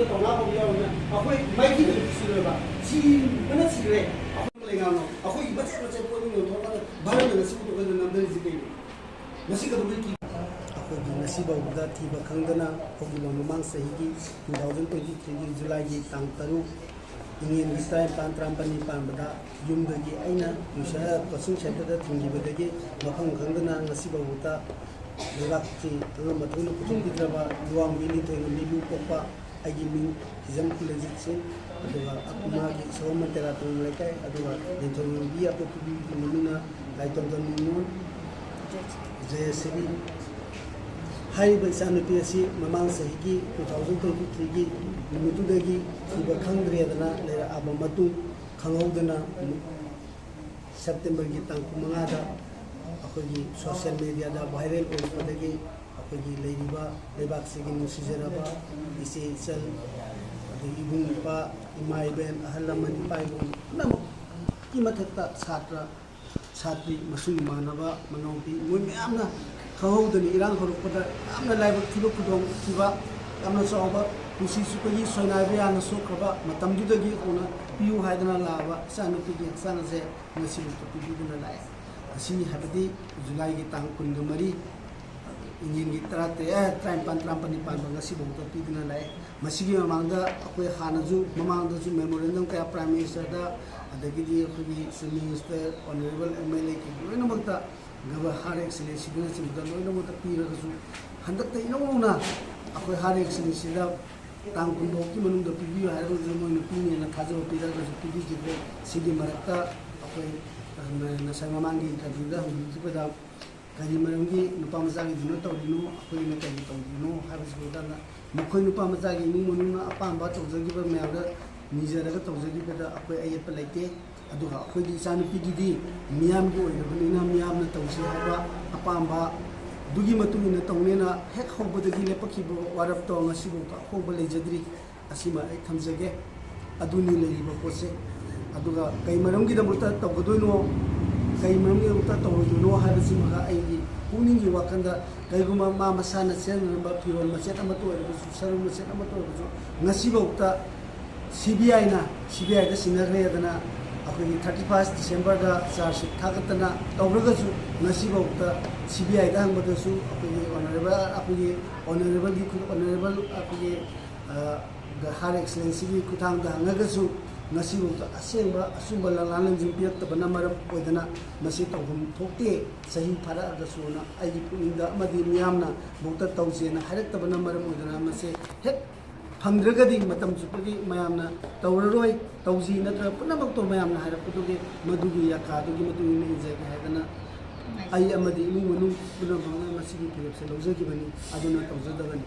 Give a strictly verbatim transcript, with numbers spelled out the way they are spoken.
ꯇꯧꯅꯥ ꯐꯥꯎꯕ ꯌꯥꯎꯔꯕꯅꯤꯅ ꯑꯩꯈꯣꯏ ꯃꯥꯏꯊꯤꯕꯗꯤ ꯁꯤꯔꯣꯏꯕ꯫ ꯁꯤꯕꯅ ꯁꯤꯈ꯭ꯔꯦ꯫ ꯑꯩꯈꯣꯏ ꯂꯩꯉꯥꯛꯅꯣ ꯑꯩꯈꯣꯏꯒꯤ ꯃꯆꯦꯠ ꯃꯆꯦꯠ ꯄꯣꯠ ꯑꯃ ꯌꯣꯟꯊꯣꯛꯑꯀꯥꯟꯗ ꯚꯥꯔꯠꯅ ꯉꯁꯤ ꯄꯨꯊꯣꯛꯀꯗ ꯅꯝꯊꯔꯤꯁꯤ ꯀꯩꯅꯣ? ꯃꯁꯤ ꯀꯩꯗꯧꯕꯩ ꯀꯤ ꯑꯩꯈꯣꯏꯒꯤ ꯉꯁꯤ ꯐꯥꯎꯕꯗ ꯊꯤꯕ ꯈꯪꯗꯅ ꯍꯧꯈꯤꯕ ꯃꯃꯥꯡ ꯆꯍꯤꯒꯤ two thousand twenty threeꯒꯤ Julyꯒꯤ ꯇꯥꯡ ꯇꯔꯨꯛ, ꯏꯉꯦꯟꯒꯤ ꯇꯔꯥꯅꯤꯄꯥꯟ, ꯇꯔꯥꯃꯥꯄꯜꯅꯤ ꯄꯥꯟꯕꯗ ꯌꯨꯝꯗꯒꯤ ꯑꯩꯅ ꯅꯨꯡꯁꯥ coaching centreꯗ ꯊꯤꯟꯈꯤꯕꯗꯒꯤ ꯃꯐꯝ ꯈꯪꯗꯅ ꯉꯁꯤ ꯐꯥꯎꯕꯗ ꯂꯩꯕꯥꯛꯀꯤ ꯑꯉꯝꯕ ꯊꯣꯛꯅ ꯄꯨꯊꯣꯛꯄꯤꯗ꯭ꯔꯕ ꯂꯨꯋꯥꯡꯕꯤ ꯅꯤꯡꯊꯧ ꯉꯝꯕꯤꯕꯨ ꯄꯣꯛꯄ ꯑꯩꯒꯤ ꯃꯤꯡ ꯍꯤꯖꯝ ꯀꯨꯂꯖꯤꯠ ꯁꯤꯡ, ꯑꯗꯨꯒ ꯃꯥꯒꯤ ꯁꯣꯍꯣꯔ ꯃꯟꯇꯦꯔꯥ ꯇꯣꯡ ꯂꯩꯀꯥꯏ, ꯑꯗꯨꯒ ꯅꯤꯡꯊꯧ ꯉꯝꯕꯤ ꯑꯄꯣꯛꯄꯤꯒꯤ ꯃꯃꯤꯡꯅ ꯂꯥꯏꯇꯣꯟꯖꯝ ꯅꯤꯉꯣꯜ ꯖꯌꯁꯤꯔꯤ꯫ ꯍꯥꯏꯔꯤꯕ ꯏꯆꯥꯅꯨꯄꯤ ꯑꯁꯤ ꯃꯃꯥꯡ ꯆꯍꯤꯒꯤ two thousand twenty threeꯒꯤ ꯅꯨꯃꯤꯠꯇꯨꯗꯒꯤ ꯊꯤꯕ ꯈꯪꯗ꯭ꯔꯦꯗꯅ ꯂꯩꯔꯛꯑꯕ ꯃꯇꯨꯡ, ꯈꯪꯍꯧꯗꯅ Septemberꯒꯤ ꯇꯥꯡ ꯀꯨꯟꯃꯉꯥꯗ ꯑꯩꯈꯣꯏꯒꯤ social mediaꯗ viral ꯑꯣꯏꯔꯛꯄꯗꯒꯤ ꯑꯩꯈꯣꯏꯒꯤ ꯂꯩꯔꯤꯕ ꯂꯩꯕꯥꯛꯁꯤꯒꯤ ꯅꯨꯡꯁꯤꯖꯔꯕ ꯏꯆꯦ ꯏꯆꯜ, ꯑꯗꯒꯤ ꯏꯕꯨꯡ ꯏꯄ꯭ꯋꯥ, ꯏꯃꯥ ꯏꯕꯦꯟ, ꯑꯍꯜ ꯂꯃꯟ, ꯏꯄꯥ ꯏꯄꯨ ꯄꯨꯝꯅꯃꯛꯀꯤ ꯃꯊꯛꯇ ꯁꯥꯇ꯭ꯔ ꯁꯥꯇ꯭ꯔꯤ, ꯃꯁꯨꯡ ꯏꯃꯥꯟꯅꯕ, ꯃꯅꯥꯎꯄꯤ, ꯃꯣꯏ ꯃꯌꯥꯝꯅ ꯈꯪꯍꯧꯗꯅ ꯏꯔꯥꯡ ꯍꯧꯔꯛꯄꯗ ꯌꯥꯝꯅ ꯂꯥꯏꯕꯛ ꯊꯤꯕ, ꯈꯨꯗꯣꯡ ꯊꯤꯕ, ꯌꯥꯝꯅ ꯆꯥꯎꯕ ꯄꯨꯟꯁꯤ ꯆꯨꯞꯄꯒꯤ ꯁꯣꯏꯅꯥꯏꯕ ꯌꯥꯅ ꯁꯣꯛꯈ꯭ꯔꯕ ꯃꯇꯝꯗꯨꯗꯒꯤ ꯍꯧꯅ ꯄꯤꯌꯨ ꯍꯥꯏꯗꯅ ꯂꯥꯛꯑꯕ ꯏꯆꯥꯅꯨꯄꯤꯒꯤ ꯍꯛꯆꯥꯡ ꯑꯁꯦ ꯉꯁꯤꯐꯥꯎꯗ ꯄꯤꯕꯤꯗꯨꯅ ꯂꯥꯛꯑꯦ꯫ ꯉꯁꯤ ꯍꯥꯏꯕꯗꯤ Julyꯒꯤ ꯇꯥꯡ ꯀꯨꯟꯒ ꯃꯔꯤ, ꯏꯪꯉꯦꯟꯒꯤ ꯇꯔꯥꯇꯔꯦꯠ, ꯑꯦ, ꯇꯔꯥꯅꯤꯄꯥꯟ, ꯇꯔꯥꯃꯥꯄꯜ, ꯅꯤꯄꯥꯟꯗꯣ ꯉꯁꯤꯐꯥꯎꯗ ꯄꯤꯗꯨꯅ ꯂꯥꯛꯑꯦ꯫ ꯃꯁꯤꯒꯤ ꯃꯃꯥꯡꯗ ꯑꯩꯈꯣꯏ ꯍꯥꯟꯅꯁꯨ, ꯃꯃꯥꯡꯗꯁꯨ memorandum ꯀꯌꯥ Prime Ministerꯗ, ꯑꯗꯒꯤꯗꯤ ꯑꯩꯈꯣꯏꯒꯤ Chief Minister, Honourable MLA ꯀꯩ ꯂꯣꯏꯅꯃꯛꯇ, Governor, Her Excellencyꯗꯅꯆꯤꯡꯕꯗ ꯂꯣꯏꯅꯃꯛꯇ ꯄꯤꯔꯒꯁꯨ, ꯍꯟꯗꯛꯇ ꯏꯅꯧ ꯅꯧꯅ ꯑꯩꯈꯣꯏ Her Excellencyꯗ ꯇꯥꯡ ꯀꯨꯟꯐꯥꯎꯒꯤ ꯃꯅꯨꯡꯗ ꯄꯤꯕꯤꯌꯨ ꯍꯥꯏꯔꯒꯁꯨ ꯃꯣꯏꯅ ꯄꯤꯅꯦꯅ ꯊꯥꯖꯕ ꯄꯤꯔꯒꯁꯨ ꯄꯤꯕꯤꯈꯤꯗ꯭ꯔꯦ꯫ ꯁꯤꯒꯤ ꯃꯔꯛꯇ ꯑꯩꯈꯣꯏ, ꯑ, ꯉꯁꯥꯏ ꯃꯃꯥꯡꯒꯤ interviewꯗ ꯍꯪꯕꯤꯈꯤꯕꯗ ꯀꯔꯤ ꯃꯔꯝꯒꯤ ꯅꯨꯄꯥ ꯃꯆꯥꯒꯤꯗꯨꯅ ꯇꯧꯔꯤꯅꯣ, ꯑꯩꯈꯣꯏꯒꯤꯅ ꯀꯔꯤ ꯇꯧꯗ꯭ꯔꯤꯅꯣ ꯍꯥꯏꯕꯁꯤ ꯃꯇꯥꯡꯗ ꯃꯈꯣꯏ ꯅꯨꯄꯥ ꯃꯆꯥꯒꯤ ꯏꯃꯨꯡ ꯃꯅꯨꯡꯅ ꯑꯄꯥꯝꯕ ꯇꯧꯖꯈꯤꯕ ꯃꯌꯥꯝꯗ ꯅꯤꯖꯔꯒ ꯇꯧꯖꯈꯤꯕꯗ ꯑꯩꯈꯣꯏ ꯑꯌꯦꯠꯄ ꯂꯩꯇꯦ꯫ ꯑꯗꯨꯒ ꯑꯩꯈꯣꯏꯒꯤ ꯏꯆꯥꯅꯨꯄꯤꯒꯤꯗꯤ ꯃꯤꯌꯥꯝꯒꯤ ꯑꯣꯏꯔꯕꯅꯤꯅ ꯃꯤꯌꯥꯝꯅ ꯇꯧꯁꯤ ꯍꯥꯏꯕ ꯑꯄꯥꯝꯕꯗꯨꯒꯤ ꯃꯇꯨꯡ ꯏꯟꯅ ꯇꯧꯅꯦꯅ ꯍꯦꯛ ꯍꯧꯕꯗꯒꯤ ꯂꯦꯞꯄꯛꯈꯤꯕ ꯋꯥꯔꯦꯞꯇꯣ ꯉꯁꯤꯐꯥꯎꯗ ꯑꯍꯣꯡꯕ ꯂꯩꯖꯗ꯭ꯔꯤ꯫ ꯑꯁꯤꯃ ꯑꯩ ꯊꯝꯖꯒꯦ꯫ ꯑꯗꯨꯅꯤ ꯂꯩꯔꯤꯕ ꯄꯣꯠꯁꯦ꯫ ꯑꯗꯨꯒ ꯀꯩ ꯃꯔꯝꯒꯤꯗꯃꯛꯇ ꯇꯧꯒꯗꯣꯏꯅꯣ, ꯀꯩ ꯃꯔꯝꯒꯤꯗꯃꯛꯇ ꯇꯧꯔꯣꯏꯗꯣꯏꯅꯣ ꯍꯥꯏꯕꯁꯤꯃꯒ ꯑꯩꯒꯤ ꯄꯨꯛꯅꯤꯡꯒꯤ ꯋꯥꯈꯜꯗ ꯀꯩꯒꯨꯝꯕ ꯃꯥ ꯃꯁꯥꯅ ꯁꯦꯠꯅꯔꯝꯕ ꯐꯤꯔꯣꯜ ꯃꯆꯦꯠ ꯑꯃꯠꯇ ꯑꯣꯏꯔꯕꯁꯨ, ꯁꯔꯨ ꯃꯆꯦꯠ ꯑꯃꯠꯇ ꯑꯣꯏꯔꯕꯁꯨ, ꯉꯁꯤꯐꯥꯎꯗ ꯁꯤ ꯕꯤ ꯑꯥꯏꯅ, ꯁꯤ ꯕꯤ ꯑꯥꯏꯗ ꯁꯤꯟꯅꯈ꯭ꯔꯦꯗꯅ ꯑꯩꯈꯣꯏꯒꯤ thirty first Decemberꯗ charge sheet ꯊꯥꯒꯠꯇꯅ ꯇꯧꯔꯒꯁꯨ, ꯉꯁꯤꯐꯥꯎꯗ ꯁꯤ ꯕꯤ ꯑꯥꯏꯗ ꯍꯪꯕꯗꯁꯨ ꯑꯩꯈꯣꯏꯒꯤ honourable, ꯑꯩꯈꯣꯏꯒꯤ honourableꯒꯤ ꯈꯨ-, honourable ꯑꯩꯈꯣꯏꯒꯤ, ꯑ, Her Excellencyꯒꯤ ꯈꯨꯠꯊꯥꯡꯗ ꯍꯪꯉꯒꯁꯨ ꯉꯁꯤꯐꯥꯎꯗ ꯑꯁꯦꯡꯕ ꯑꯆꯨꯝꯕ ꯂꯥꯟꯂꯥꯟ ꯂꯝꯖꯤꯡ ꯄꯤꯔꯛꯇꯕꯅ ꯃꯔꯝ ꯑꯣꯏꯗꯅ ꯃꯁꯤ ꯇꯧꯐꯝ ꯊꯣꯛꯇꯦ, ꯆꯍꯤ ꯐꯥꯔꯛꯑꯒꯁꯨꯅ ꯑꯩꯒꯤ ꯄꯨꯛꯅꯤꯡꯗ ꯑꯃꯗꯤ ꯃꯤꯌꯥꯝꯅ ꯃꯨꯛꯇ ꯇꯧꯁꯦꯅ ꯍꯥꯏꯔꯛꯇꯕꯅ ꯃꯔꯝ ꯑꯣꯏꯗꯅ ꯃꯁꯤ ꯍꯦꯛ ꯐꯪꯗ꯭ꯔꯒꯗꯤ ꯃꯇꯝ ꯆꯨꯞꯄꯒꯤ ꯃꯌꯥꯝꯅ ꯇꯧꯔꯔꯣꯏ, ꯇꯧꯁꯤ ꯅꯠꯇ꯭ꯔꯒ ꯄꯨꯝꯅꯃꯛꯇꯣ ꯃꯌꯥꯝꯅ ꯍꯥꯏꯔꯛꯄꯗꯨꯒꯤ ꯃꯗꯨꯒꯤ ꯌꯥꯀꯥꯗꯨꯒꯤ ꯃꯇꯨꯡ ꯏꯟꯅ ꯏꯟꯖꯒꯦ ꯍꯥꯏꯗꯅ ꯑꯩ ꯑꯃꯗꯤ ꯏꯃꯨꯡ ꯃꯅꯨꯡ ꯄꯨꯝꯅꯃꯛꯅ ꯃꯁꯤꯒꯤ ꯐꯤꯔꯦꯞꯁꯦ ꯂꯧꯖꯈꯤꯕꯅꯤ, ꯑꯗꯨꯅ ꯇꯧꯖꯗꯕꯅꯤ꯫